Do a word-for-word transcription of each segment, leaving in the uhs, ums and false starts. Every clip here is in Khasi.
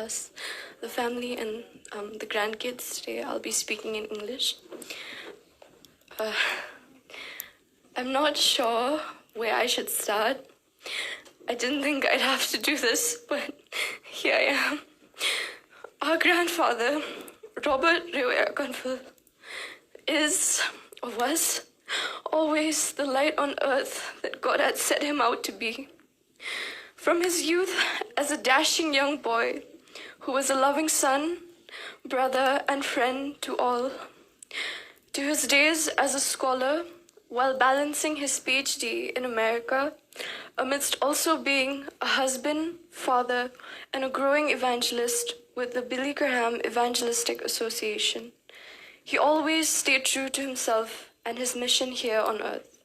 us, the family and um, the grandkids today. I'll be speaking in English. Uh, I'm not sure where I should start. I didn't think I'd have to do this, but here I am. Our grandfather, Robert Reweah Kynfull, is, or was, always the light on earth that God had set him out to be. From his youth as a dashing young boy who was a loving son, brother, and friend to all, to his days as a scholar, while balancing his PhD in America, amidst also being a husband, father, and a growing evangelist with the Billy Graham Evangelistic Association. He always stayed true to himself and his mission here on earth.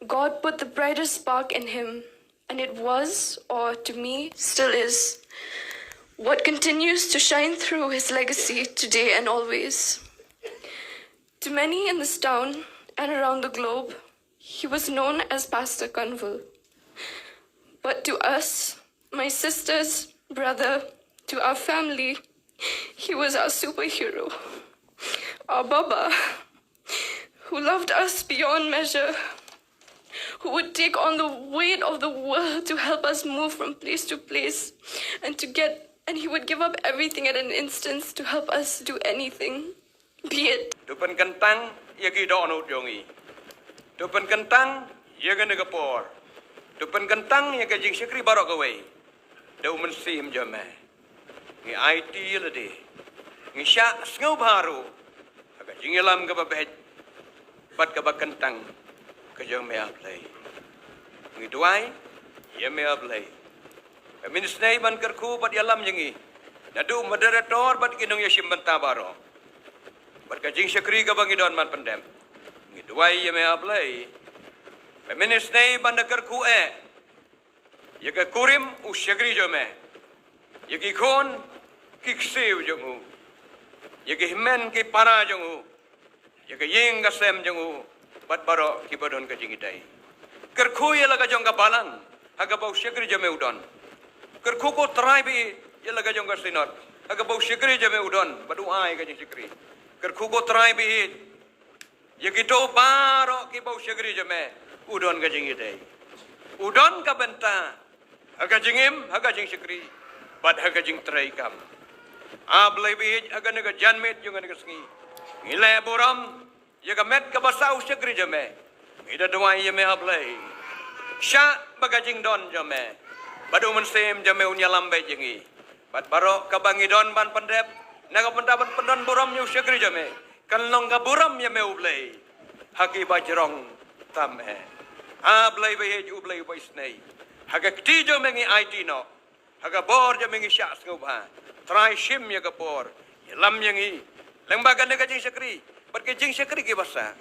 God put the brightest spark in him, and it was, or to me, still is, what continues to shine through his legacy today and always. To many in this town and around the globe, he was known as Pastor Kynfull. But to us, my sisters, brother, to our family, he was our superhero, our Baba, who loved us beyond measure, who would take on the weight of the world to help us move from place to place and to get, and he would give up everything at an instance to help us do anything, be it. To pynkyntang ïa ki dohnud jong ngi. To pynkyntang ïa kane ka por. To pynkyntang ïa ka jingshakri baroh kawei. Da u Mynsiem jong me ngi aiti ïa lade. Ngi shah sngewbha ruh ha ka jingïalam kaba beit bad kaba kyntang ka jong me, A Blei. Ngi duwai ïa me, A Blei, ba men isynei ban kyrkhu bad ïalam ïa ngi, naduh moderator bad ki nongïashim bynta baroh. Bad ka jingshakri kaba ngi don ban pyndep, ngi duwai ïa me, A Blei, ba men isynei ban da kyrkhu eh ïa ka kurim u shakri jong me, ïa ki khun ki ksiew jong u, ïa ki hynmen ki para jong u, ïa ka ïing ka sem jong u, bad baroh kiba don ka jingïadei. Kyrkhu ïa la ka jong ka balang ha kaba u shakri jong me u don. Kyrkhu ko Trai ba ïeit ïa la ka jong ka Synod ha kaba u shakri jong me u don bad u ai ka jingshakri. Kyrkhu ko Trai ba ïeit ïa kito baroh kiba u shakri jong me u don ka jingïadei, u don ka bynta ha ka jingim, ha ka jingshakri bad ha ka jingtrei kam. A Blei ba ïeit, ha kane ka janmiet jong kane ka sngi ngi leh burom ïa ka met kaba sah u shakri jong me. Ngi da duwai ïa me, A Blei, shah ba ka jingdon jong me bad u Mynsiem jong me un ïalam beit ïa ngi. Bad baroh kaba ngi don ban pyndep na ka bynta ban pyndon burom ïa u shakri jong me, kan long ka burom ïa me, U Blei, ha kiba jrong tam eh. A Blei ba ïeit, U Blei uba isynei, ha ka kti jong me ngi aiti noh, ha ka bor jong me ngi shah sngewbha. Trai, shim ïa ka por, ïalam ïa ngi lyngba kane ka jingshakri bad ka jingshakri kiba sah.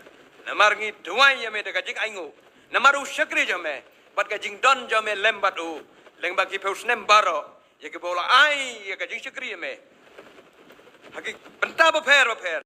Namar ngi duwai ïa me da ka jingainguh namar u shakri jong me bad ka jingdon jong me lem bad u lyngba ki phew snem baroh, ïa kiba u la ai ïa ka jingshakri ïa me ha ki bynta bapher bapher,